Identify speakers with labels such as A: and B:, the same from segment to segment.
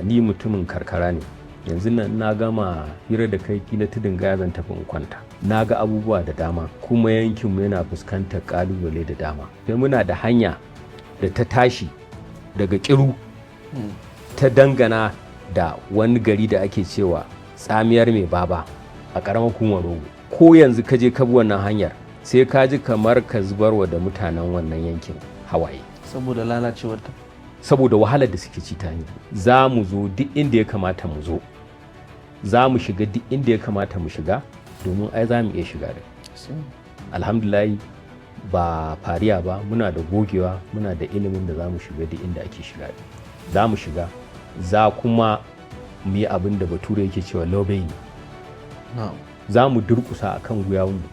A: Ni mutumin karkara ne. Yanzu nan na gama hira da kai, kila Tudun Gaya zan tafi in kwanta. Na ga abubuwa da dama, kuma yankinmu yana fuskantar kalubale da dama. Sai muna da hanya da ta tashi daga Kiru ta dangana da wani gari da ake cewa Tsamiyar Mai Baba a ƙaramar hukumar Rogo. Ko yanzu ka je ka bi wannan hanyar, sai ka ji kamar ka zubarwa da mutanen wannan yankin hawaye.
B: Saboda lalacewar ta.
A: Saboda wahalar da suke ci ta hanya. Za mu zo duk inda ya kamata mu zo, za mu shiga duk inda ya kamata mu shiga, domin ai za mu iya shiga da alhamdulillah, ba fariya ba, muna da gogewa, muna da ilimin da za mu shiga duk inda ake shiga. Za mu shiga, za kuma mu yi abin da Bature yake cewa lobbying. Za mu durkusa a kan gwiwawunmu,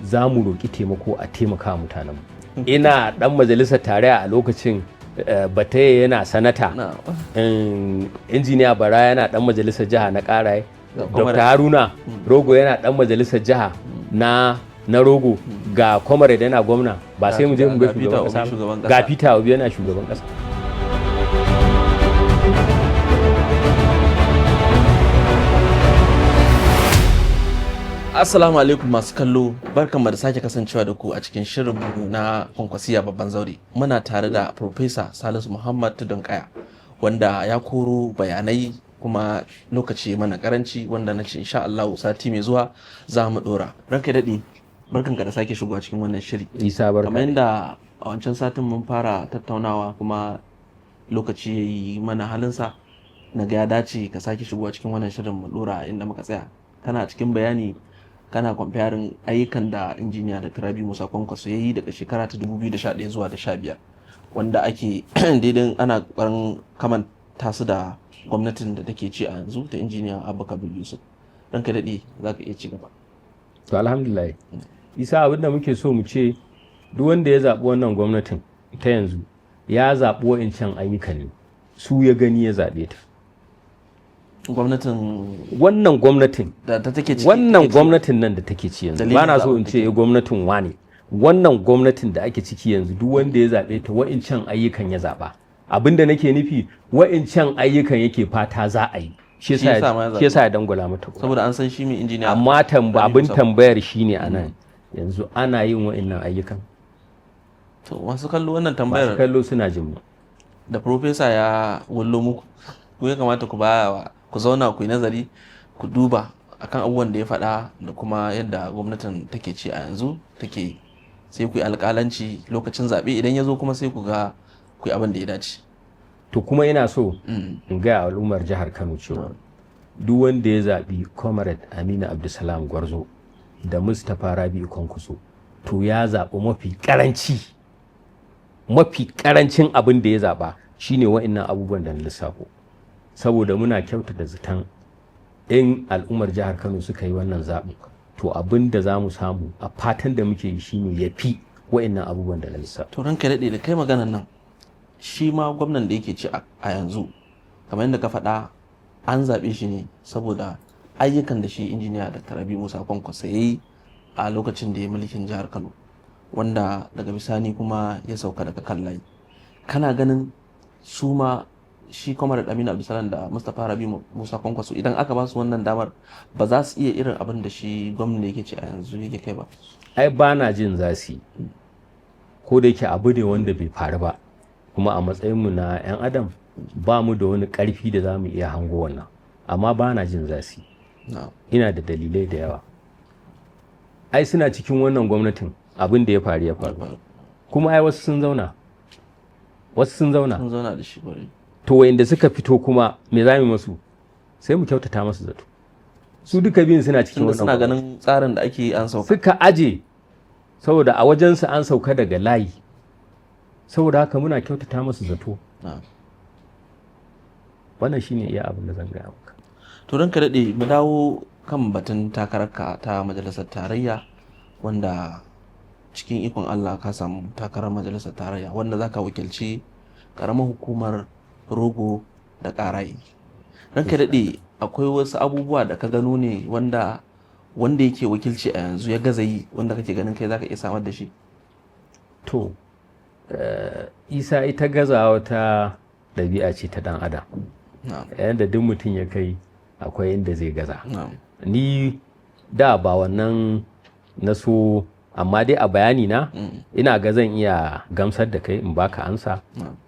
A: za mu roƙi taimako a taimaka mutanenmu. Ina ɗan majalisar tarayya a lokacin, Bataye yana sanata, Injiniya Bara yana ɗan majalisar jiha na Ƙaraye, Dr. Haruna Rogo yana ɗan majalisar jiha na Rogo, ga Comrade yana gwamna, ba sai mu je mu ga shugaban kasa? Ga Peter Obi yana shugaban kasa.
B: Assalamu alaikum masu kallo, barkanmu da sake kasancewa da ku a cikin shirinmu na Kwankwasiya Babban Zaure. Muna tare da Professor Salisu Muhammad Tudun Kaya, wanda ya koro bayanai kuma lokaci mana karanci, wanda na ce insha Allah sati mai zuwa za mu dora. Ranka daɗe, barkanka da sake shigowa cikin wannan shiri.
A: Isa, barka.
B: Kamar yadda a wancan satin mun fara tattaunawa kuma lokaci ya yi mana halinsa, na ga ya dace ka sake shigowa cikin wannan shirin mu dora inda muka tsaya. Kana cikin bayani, kana comparing ayyukan da Injiniya Dr. Rabi Musa Kwankwaso ya yi daga shekara ta 2011 zuwa da 15, wanda ake daidai ana kokarin kamanta su da gwamnatin da take ci a yanzu ta Injiniya Abba Kabir Yusuf. Ranka daɗe, za ka iya ci gaba.
A: To, alhamdulillah. Isa, abin da muke so mu ce, duk wanda ya zaɓi wannan gwamnatin ta yanzu, ya zaɓi wa'incan ayyukan ne, su ya gani ya zaɓe ta.
B: Gwamnatin
A: Wannan gwamnatin
B: da ta take ciki.
A: Wannan gwamnatin nan da take ci yanzu, ba na so in ce gwamnatin wane. Wannan gwamnatin da ake ciki yanzu, duk wanda ya zaɓe ta, wa'incan ayyukan ya zaɓa. Abin da nake nufi, wa'incan ayyukan yake fata za a yi, shi yasa ya dangwala mata.
B: Saboda an san shi mai Injiniya
A: Amma abin tambayar shine, a nan yanzu ana yin wa'innan ayyukan?
B: To, masu kallo, wannan tambayar
A: Masu kallo suna jin mu.
B: da profesa ya wallo muku, ku ya kamata ku baya, ku zauna ku yi nazari, ku duba akan abubuwan da ya faɗa da kuma yadda gwamnatin take ci a yanzu take yi, sai ku yi alƙalanci lokacin zaɓe idan ya zo, kuma sai ku ga ku yi abin da ya dace.
A: To, kuma ina so in gaya al'ummar jihar Kano cewa duk wanda ya zaɓi Comrade Aminu Abdulsalam Gwarzo da Mustapha Rabi'u Kwankwaso, to ya zaɓi mafi ƙaranci, mafi ƙarancin abin da ya zaɓa shine wa'innan abubuwan da na lissafo, saboda muna kyautata zaton in al'ummar jihar Kano suka yi wannan zaɓin, to abin da za mu samu, a fatan da muke yi, shine ya fi wa'innan abubuwan da na lissafo.
B: To, ranka daɗe, da kai maganan nan, shi ma gwamnan da yake ci a yanzu, kamar yadda ka faɗa, an zaɓe shi ne saboda ayyukan da shi Injiniya Dr. Rabi Musa Kwankwaso ya yi a lokacin da ya mulkin jihar Kano, wanda daga bisani kuma ya sauka daga kan layi. Kana ganin su ma, shi Comrade Aminu Abdulsalam da Mustapha Rabi Musa Kwankwaso, idan aka ba su wannan damar, ba za su iya irin abin da shi gwamna yake ci a yanzu yake kai ba?
A: Ai ba na jin za su yi, ko da yake abu ne wanda bai faru ba, kuma a matsayinmu na 'yan adam ba mu da wani ƙarfi da za mu iya hango wannan, amma ba na jin za su yi. Ina da dalilai da yawa. Ai suna cikin wannan gwamnatin abin da ya faru ya faru, kuma ai wasu sun zauna, wasu sun zauna.
B: Sun zauna da shi kwarai.
A: To, wayanda suka fito kuma, me za mu masu? Sai mu kyautata masu zato. Su duka biyun suna cikin wannan
B: Suna ganin tsarin da ake an sauka.
A: Suka aje, saboda a wajensu an sauka daga layi. Saboda haka muna kyautata masu zato. Wannan shine iya abin da zan gaya maka.
B: To, ranka daɗe, mu dawo kan batun takararka ta majalisar tarayya, wanda cikin ikon Allah ka samu takarar majalisar tarayya, wanda zaka wakilci karamar hukumar Rogo da Ƙaraye. Ranka daɗe, akwai wasu abubuwa da ka gano ne wanda yake wakilci a yanzu ya gaza yi, wanda kake ganin kai zaka iya samar da shi?
A: To, Isa, ita gazawa ta ɗabi'a ce ta ɗan adam. Yanda duk mutum ya kai akwai inda zai gaza. Ni da ba wannan na so, amma dai a bayani na ina ga zan iya gamsar da kai in baka ansa,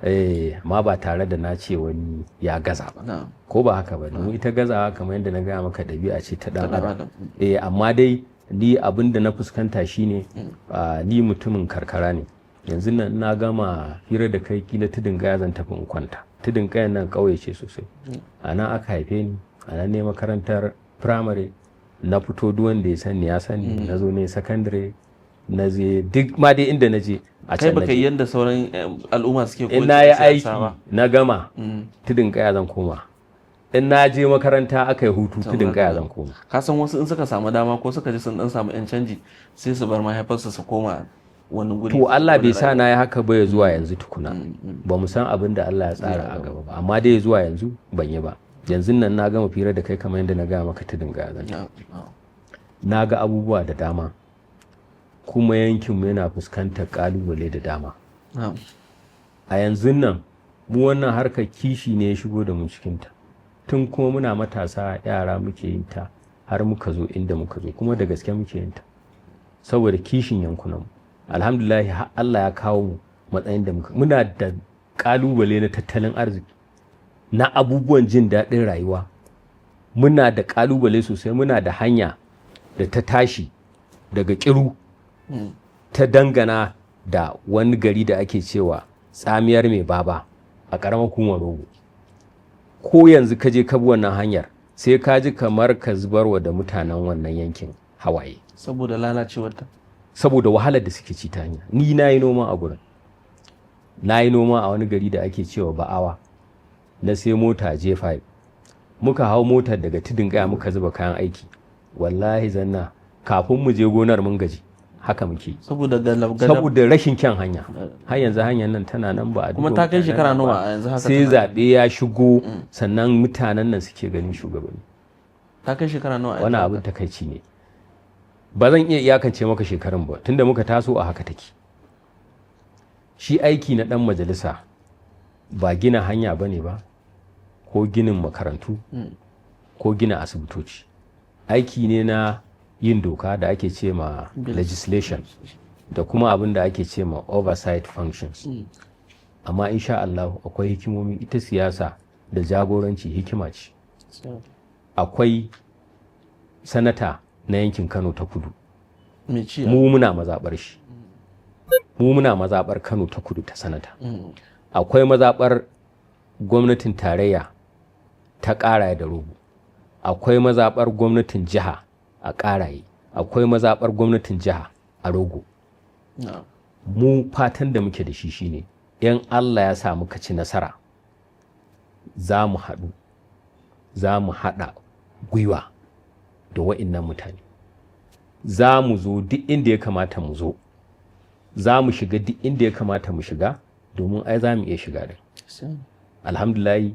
A: amma ba tare da na ce wani ya gaza ba, ko ba haka ba? Domin ita gazawa, kamar yadda na gaya maka, ɗabi'a ce ta ɗan adam. Amma dai ni abin da na fuskanta shine, ni mutumin karkara ne. Yanzu nan na gama hira da kai, kila Tudun Gaya zan tafi in kwanta. Tudun Gayan nan ƙauye ce sosai. A nan aka haife ni, a nan ne makarantar firamare na fito, duk wanda ya sani ya sani. Na zo ne sakandare, na je duk ma dai inda na je a
B: Kai
A: can na
B: baka yi
A: je.
B: yadda sauran al'umma suke
A: In
B: ko
A: na yi
B: siyasa
A: aiki
B: ba.
A: na gama, Tudun Kaya zan koma. In na je makaranta aka yi hutu, Tudun Kaya zan koma.
B: Ka san wasu in suka samu dama ko suka ji sun dan samu yan canji, sai su bar mahaifarsu su koma wani guri.
A: To, Allah bai
B: wani
A: sa
B: rayuwa.
A: na yi haka ba ya zuwa yanzu tukuna. Ba mu san abin da Allah ya tsara a gaba ba, amma dai zuwa yanzu ban yi ba. Yanzu nan na gama fira da kai, kamar yadda na gaya maka, Tudun Gaya zan. Na ga abubuwa da dama, kuma yankinmu yana fuskantar kalubale da dama. A yanzu nan mu wannan harkar kishi ne ya shigo da mu cikinta. Tun kuma muna matasa yara muke yin ta har muka zo inda muka zo, kuma da gaske muke yin ta saboda kishin yankunanmu. Alhamdulillah, har Allah ya kawo mu matsayin da muka muna da kalubale na tattalin arziki, na abubuwan jin daɗin rayuwa. Muna da kalubale sosai. Muna da hanya da ta tashi daga Kiru ta dangana da wani gari da ake cewa Tsamiyar Mai Baba a ƙaramar hukumar Rogo. Ko yanzu ka je ka bi wannan hanyar, sai ka ji kamar ka zubarwa da mutanen wannan yankin hawaye.
B: Saboda lalacewar ta.
A: Saboda wahalar da suke ci ta hanya. Ni na yi noma a gurin, na yi noma a wani gari da ake cewa Ba'awa. Na sai mota J5, muka hau motar daga Tudun Gaya muka zuba kayan aiki. Wallahi zanna, kafin mu je gonar mun gaji. Haka muke yi.
B: Saboda galab galab.
A: Saboda rashin kyan hanya. Har yanzu hanyar nan tana nan ba a
B: Kuma
A: duba
B: ta kai
A: mutanen
B: shekara
A: nan
B: nawa
A: ba.
B: a yanzu haka
A: Sai
B: tana-
A: zaɓe ya shigo sannan mutanen nan suke ganin shugabanni.
B: Ta kai shekara nawa a
A: Wani
B: yanzu
A: abin
B: haka?
A: takaici ne. Ba zan iya iyakance maka shekarun ba, tunda muka taso a haka take. Shi aiki na ɗan majalisa ba gina hanya ba ne ba, ko ginin makarantu, ko gina asibitoci. Aiki ne na yin doka da ake ce ma legislation, da kuma abin da ake ce ma oversight functions. Amma insha Allah akwai hikimomi. Ita siyasa da jagoranci hikima ce. Akwai sanata na yankin Kano ta Kudu.
B: Mai ci.
A: Mu muna mazaɓar shi, mu muna mazaɓar Kano ta Kudu ta sanata. Akwai mazaɓar gwamnatin tarayya ta Ƙaraye da Rogo, akwai mazaɓar gwamnatin jiha a Ƙaraye, akwai mazaɓar gwamnatin jiha a Rogo. Mu fatan da muke da shi shine, in Allah ya sa muka ci nasara, za mu haɗu, za mu haɗa gwiwa da wa'innan mutane. Za mu zo duk inda ya kamata mu zo, za mu shiga duk inda ya kamata mu shiga, domin ai za mu iya shiga din. Alhamdulahi,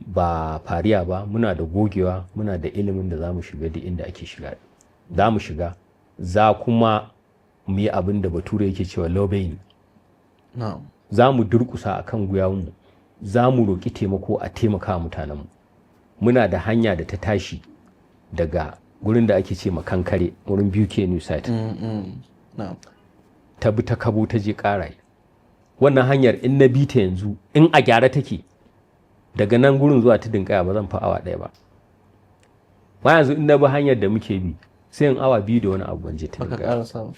A: ba fariya ba, muna da gogewa, muna da ilimin da za mu shiga duk inda ake shiga. Za mu shiga, za kuma mu yi abin da Bature yake cewa lobbying. Za mu durkusa a kan gwiwawunmu, za mu roƙi taimako a taimaka mutanenmu. Muna da hanya da ta tashi daga gurin da ake ce Makankare, wurin BUK New Site, ta bi ta Kabo ta je Ƙaraye. Wannan hanyar in na bi ta yanzu, in a gyara take, daga nan gurin zuwa Tudun Kaya ba zan fi awa 1 ba. Ma yanzu in na bi hanyar da muke bi, sai in awa 2 da wani abu ban je Tudun
B: Baka
A: Kaya.
B: karasa ba.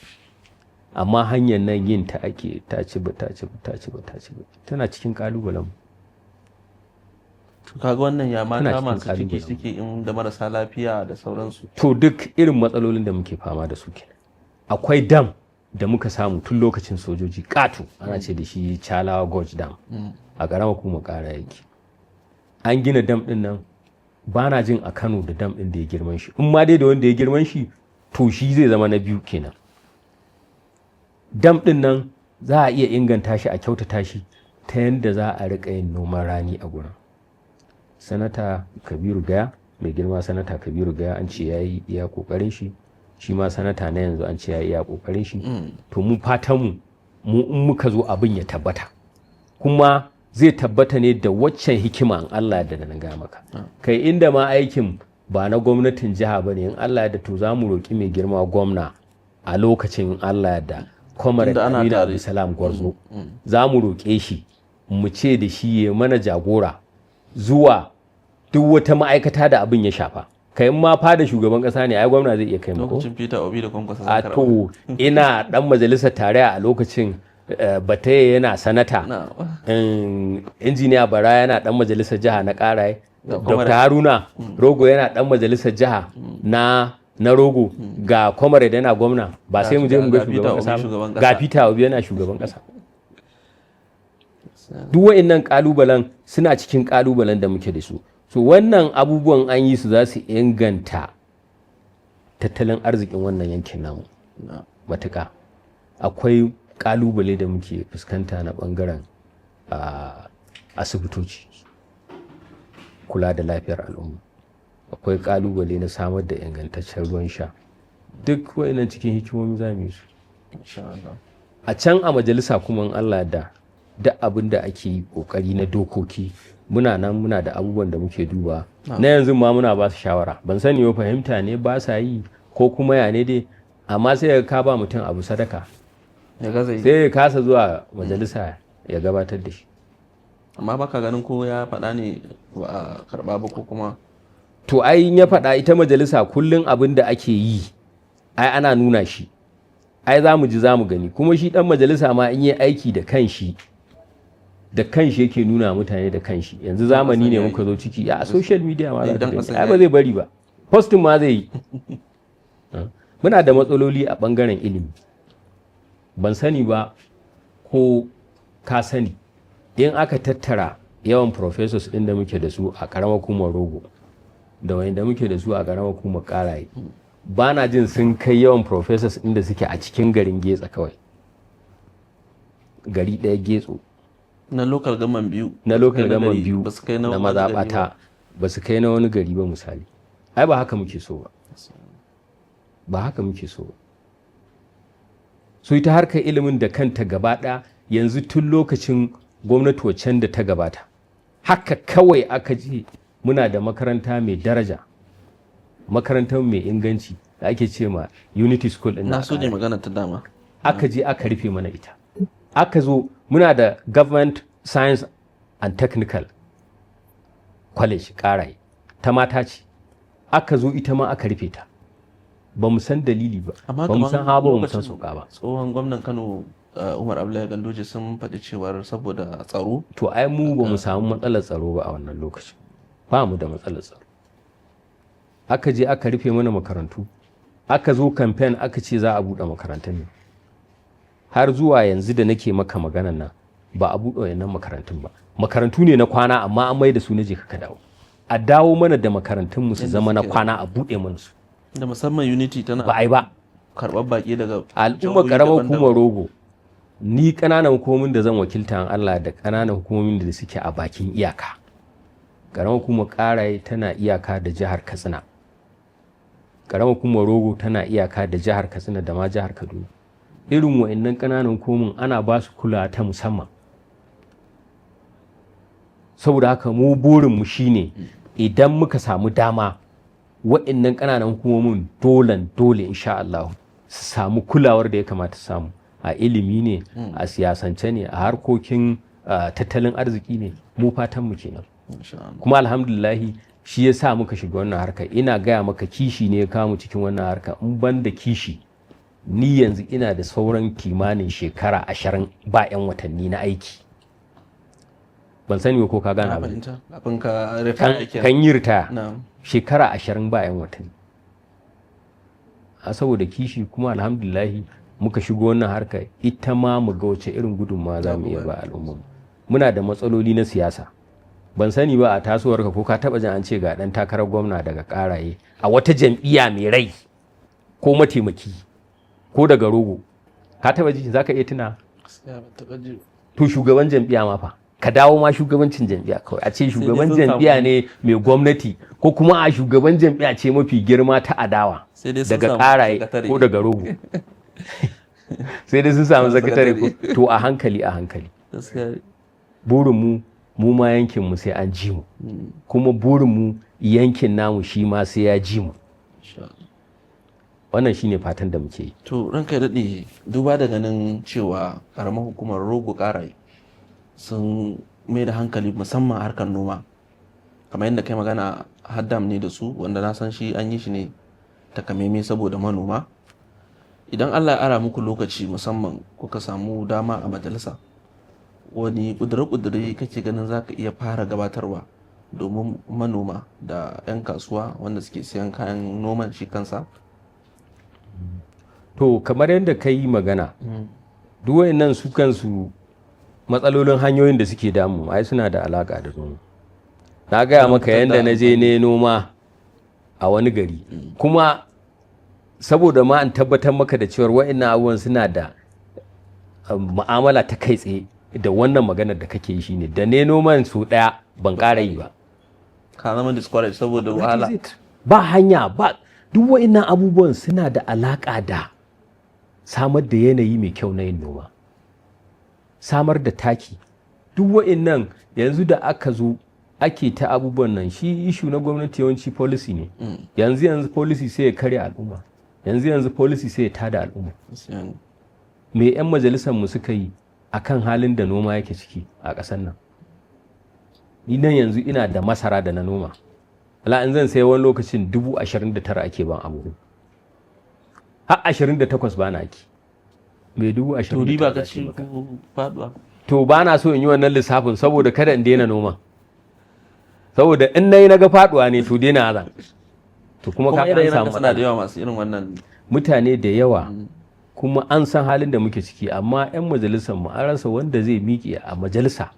A: Amma hanyar nan yin ta ake, ta ci ba, ta ci ba, ta ci ba, ta ci ba. Tana cikin kalubalen mu.
B: To, kaga wannan ya mata
A: Tana cikin
B: masu ciki
A: kalubalen.
B: suke in da marasa lafiya da sauransu?
A: To, duk irin matsalolin da muke fama da su kenan. Akwai dam da muka samu tun lokacin sojoji, ƙato, ana ce da shi Chalawa Gorge Dam, a ƙaramar kuma Ƙara yake. An gina dam ɗin nan, ba na jin a Kano da dam ɗin da ya girman shi. In ma dai da wanda ya girman shi, to shi zai zama na biyu kenan. Dam ɗin nan za a iya inganta shi, a kyautata shi ta yadda za a riƙa yin noman rani a gurin. Sanata Kabiru Gaya, mai girma Sanata Kabiru Gaya, an ce ya yi iya ƙoƙarin shi. Shi ma sanata na yanzu an ce ya yi iya ƙoƙarin shi. To, mu fatan mu, mu in muka zo, abin ya tabbata. Kuma Zai tabbata ne da waccan hikima in Allah da na ga maka. Kai, inda ma aikin ba na gwamnatin jiha ba ne, in Allah da to za mu roƙi mai girma gwamna a lokacin, in Allah da Comrade
B: Tunda ana
A: Aminu
B: tare.
A: Abdulsalam Gwarzo, za mu roƙe shi mu ce da shi ya mana jagora zuwa duk wata ma'aikata da abin ya shafa. Kai, in ma fada shugaban ƙasa ne, ai gwamna zai iya kai mu ko?
B: Lokacin Peter Obi da Kwankwaso sun
A: A
B: karɓa.
A: to, ina dan majalisar tarayya a lokacin, Bataye yana sanata, Injiniya Bara yana dan majalisar jiha na Karaye,
B: Ga Comrade.
A: Dr. Haruna Rogo yana dan majalisar jiha na Rogo, ga Comrade yana gwamna, ba sai mu je mu ga
B: Ga Peter
A: shugaban
B: Obi
A: kasa ba?
B: shugaban
A: Ga
B: kasa.
A: Peter Obi yana shugaban kasa. Duk wa'annan kalubalen suna cikin kalubalen da muke da su. So wannan abubuwan an yi su, za su inganta tattalin arzikin wannan yankin namu matuƙa. Akwai kalubale da muke fuskanta na ɓangaren asibitoci, kula da lafiyar al'umma. Akwai kalubale na samar da ingantaccen ruwan sha. Duk wa'annan cikin hikimomi za mu yi su.
B: Insha Allah.
A: A can a majalisa kuma, in Allah da duk abin da ake yi kokari na dokoki, muna nan, muna da abubuwan da muke duba. Na yanzu ma muna ba su shawara. Ban sani ba, fahimta ne ba sa yi ko kuma ya ne dai, amma sai ka ba mutum abu sadaka
B: Ya gaza yi.
A: sai ya kasa zuwa majalisa ya gabatar da shi.
B: Amma baka ganin ko ya faɗa ne ba a karɓa ba ko kuma?
A: To, ai in ya faɗa, ita majalisa kullum abin da ake yi ai ana nuna shi, ai za mu ji, za mu gani. Kuma shi ɗan majalisa ma in yi aiki da kanshi, da kanshi yake nuna mutane da kanshi. Yanzu zamani ne muka zo ciki a social media ma za ka
B: Idan
A: gani.
B: ƙasan
A: Ai ba zai bari ba, posting ma zai yi. Muna da matsaloli a ɓangaren ilimi. Ban sani ba ko ka sani, in aka tattara yawan professors ɗin da muke da su a ƙaramar hukumar Rogo da wanda muke da su a ƙaramar hukumar Karaye, ba na jin sun kai yawan professors ɗin da suke a cikin garin Getsa kawai, gari ɗaya, Getso.
B: Na local government biyu.
A: Na local
B: Kai na
A: government
B: gari,
A: biyu
B: ba su kai na
A: na
B: wani gari ba.
A: mazaɓata ba su kai na wani gari ba misali. Ai ba haka muke so ba, ba haka muke so ba. So ita harkar ilimin da kanta gaba ɗaya, yanzu tun lokacin gwamnati waccan da ta gabata, haka kawai aka ji muna da makaranta mai daraja, makarantar mai inganci da ake ce ma Unity School ɗin
B: Na so ne magana ta dama.
A: Aka je aka rufe mana ita. Aka zo muna da Government Science and Technical College Karaye, ta mata ce, aka zo ita ma aka rufe ta. Ba mu san dalili ba,
B: Amma
A: ba mu
B: kaman
A: san hawa ba, mu san
B: lokacin
A: sauka ba.
B: Tsohon gwamnan Kano, Umar Abdullahi Ganduje, sun faɗi cewar saboda tsaro.
A: To, ai mu ba mu samu matsalar tsaro ba a wannan lokacin, ba mu da matsalar tsaro. Aka je aka rufe mana makarantu. Aka zo kamfen, aka ce za a buɗe makarantun nan. Har zuwa yanzu da nake maka maganan nan, ba a buɗe wayannan makarantun ba. Makarantu ne na kwana, amma an mai da su na je ka dawo. A dawo mana da makarantun mu su zama na kwana, a buɗe mana su.
B: Da musamman Unity tana
A: Ba a yi ba.
B: karɓar baƙi daga
A: Al'umma
B: jihohi
A: karamar
B: daban-daban.
A: hukumar Rogo, ni ƙananan hukumomin da zan wakilta in Allah da ƙananan hukumomin da suke a bakin iyaka, Karamar hukumar Karaye tana iyaka da jihar Katsina, Karamar hukumar Rogo tana iyaka da jihar Katsina da ma jihar Kaduna. Irin wa'annan ƙananan hukumomin ana ba su kula ta musamman. Saboda haka mu burinmu shine idan muka samu dama, wa'annan ƙananan hukumomin dolen dole, insha Allah, su samu kulawar da ya kamata su samu, a ilimi ne, a siyasance ne, a harkokin tattalin arziki ne. Mu fatan mu kenan.
B: Insha Allah.
A: Kuma alhamdulillahi, shi ya sa muka shiga wannan harka. Ina gaya maka, kishi ne ya kawo mu cikin wannan harka. In ban da kishi, ni yanzu ina da sauran kimanin shekara 20 ba 'yan watanni na aiki. Ban sani ba ko ka gane
B: Na
A: abin.
B: fahimta, kafin ka retire kenan.
A: Kan yi ritaya.
B: Na'am.
A: Shekara 20 ba 'yan watanni. A saboda kishi kuma, alhamdulillahi, muka shigo wannan harka, ita ma mu ga wace irin gudunmawa za mu iya ba al'umma. Muna da matsaloli na siyasa. Ban sani ba, a tasowarka ko ka taba jin an ce ga dan takarar gwamna daga Karaye a wata jam'iyya mai rai, ko mataimaki, ko daga Rogo? Ka taba ji? Zaka iya tuna?
B: Gaskiya ban taɓa ji.
A: To, shugaban jam'iyya ma fa, ka dawo ma shugabancin jam'iyya kawai, a ce shugaban
B: Sun samu-
A: jam'iyya ne mai gwamnati, ko kuma a shugaban jam'iyya ce mafi girma ta adawa
B: Sai dai sun
A: daga
B: samu
A: Karaye
B: sakatare.
A: ko daga Rogo. Sai dai sun samu sakatare ko. To, a hankali a hankali.
B: Gaskiya.
A: Burinmu mu ma yankinmu sai an ji mu, kuma burinmu yankin namu shi ma sai ya ji mu.
B: Insha Allah.
A: Wannan shine fatan da muke yi.
B: To ranka ya daɗe, duba da ganin cewa ƙaramar hukumar Rogo Ƙaraye sun mai da hankali musamman harkar noma, kamar yadda kai magana, haddam ne da su, wanda na san shi an yi shi ne takamaimai saboda manoma. Idan Allah ya ara muku lokaci, musamman kuka samu dama a majalisa, wani ƙudure-ƙudure kake ganin za ka iya fara gabatarwa domin manoma da 'yan kasuwa wanda suke siyan kayan noman shi kansa?
A: To, kamar yadda ka yi magana, duk wayannan su kansu matsalolin hanyoyin da suke damu ai suna da alaka da noma. Na gaya maka
B: fitar da
A: yadda na je ne noma a wani gari, kuma saboda ma an tabbatar maka da cewar wayannan abubuwan suna da mu'amala ta kai tsaye da wannan maganar da kake yi, shine da ne noman su daya ban ƙara yi ba.
B: Ka zama discouraged saboda
A: That
B: wahala.
A: is it. Ba hanya ba. Duk wa'innan abubuwan suna da alaƙa da samar da yanayi mai kyau na yin noma, samar da taki. Duk wa'innan yanzu da aka zo ake ta abubuwan nan, shi issue na gwamnati yawanci policy ne. Yanzu yanzu policy sai ya karya al'umma, yanzu yanzu policy sai ya tada al'umma.
B: Gaskiya ne.
A: Me 'yan majalisar mu suka yi akan halin da noma yake ciki a ƙasar nan? Ni nan yanzu ina da masara da na noma. Ala in zan sayi wani lokacin 29,000 ake ban abu, har 28 ba na ake mai dubu
B: To
A: ashirin da
B: riba
A: tara
B: ka
A: za
B: ci
A: maka.
B: ko faduwa?
A: To, ba na so in yi wannan lissafin saboda kada in daina noma, saboda in na yi na ga faduwa ne, to daina zan. To kuma
B: kuma
A: ka an
B: irin
A: samu
B: suna da
A: matsala.
B: yawa masu irin wannan.
A: Mutane da yawa, kuma an san halin da muke ciki, amma 'yan majalisar mu an rasa wanda zai miƙe a majalisa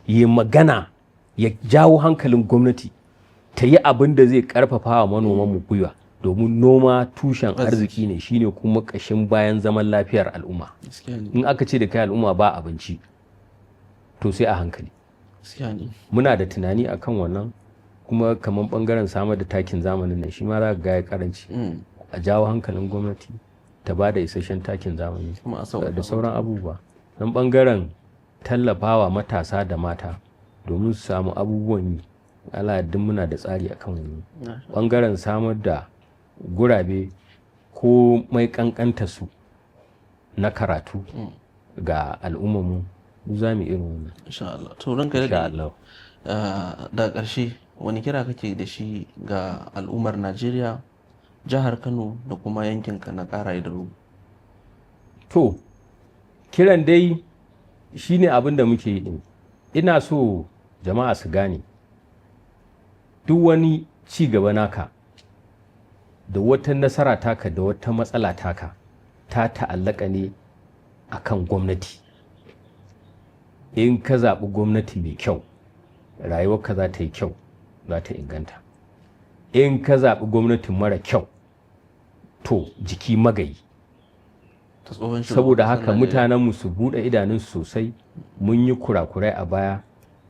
A: ya magana, ya jawo hankalin gwamnati ta yi abin da zai karfafa wa manoman mu gwiwa, domin noma tushen arziki ne, shine kuma ƙashin bayan zaman lafiyar al'umma.
B: Gaskiya ne.
A: In aka ce da kai al'umma ba abinci, to sai a hankali.
B: Gaskiya ne.
A: Muna da tunani akan wannan. Kuma kamar bangaren samar da takin zamanin nan, shi ma za ka ga ya karanci. A jawo hankalin gwamnati ta ba da isasshen takin zamani
B: kuma a sauƙaƙa
A: da sauran abubuwa. Nan bangaren tallafawa matasa da mata domin su samu abubuwan yi, ala duk muna da tsari akan wannan. Bangaren samar da gurabe ko mai kankanta su na karatu ga al'ummarmu, duk za mu irin wannan.
B: Insha Allah. To ranka ya
A: Insha
B: daɗe.
A: Allah.
B: Daga ƙarshe, wani kira kake da shi ga al'ummar Najeriya, jihar Kano da kuma yankinka na Ƙaraye da Rogo?
A: To, kiran dai shine abin da muke yi din. Ina so jama'a su gane duk wani ci gaba naka da wata nasara taka da wata matsala taka ta ta'allaka ne akan gwamnati. In ka zaɓi gwamnati mai kyau, rayuwarka za ta yi kyau, za ta inganta. In ka zaɓi gwamnati mara kyau, to jiki magayi.
B: Ta tsohon shugaban
A: Saboda
B: ƙasar
A: haka
B: Najeriya.
A: Mutanenmu su buɗe idanunsu sosai. Mun yi kurakurai a baya.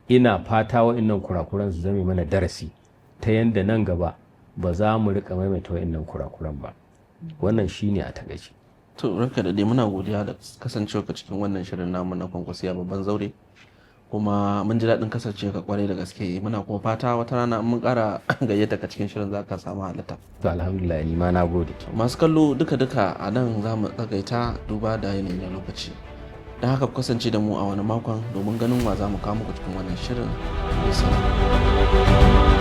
A: Ina fata wa'innan kurakuran su zame mana darasi ta yanda nan gaba ba za mu rika maimaita wa'innan kurakuran ba. Wannan shine a takaice.
B: To ranka da dai, muna godiya da kasancewa ka cikin wannan shirin namu na Kwankwasiya Babban Zaure, kuma mun ji daɗin kasancewa ka kwarai da gaske. Muna kuma fata wata rana in mun ƙara gayyata ka cikin shirin za ka samu halatta.
A: To, alhamdulillah, ni ma na gode.
B: Masu kallo, duka-duka a nan za mu tsagaita duba da yanayi na lokaci. Don haka ku kasance da mu a wani makon domin ganin wa za mu kawo muku cikin wannan shirin. Bisalam.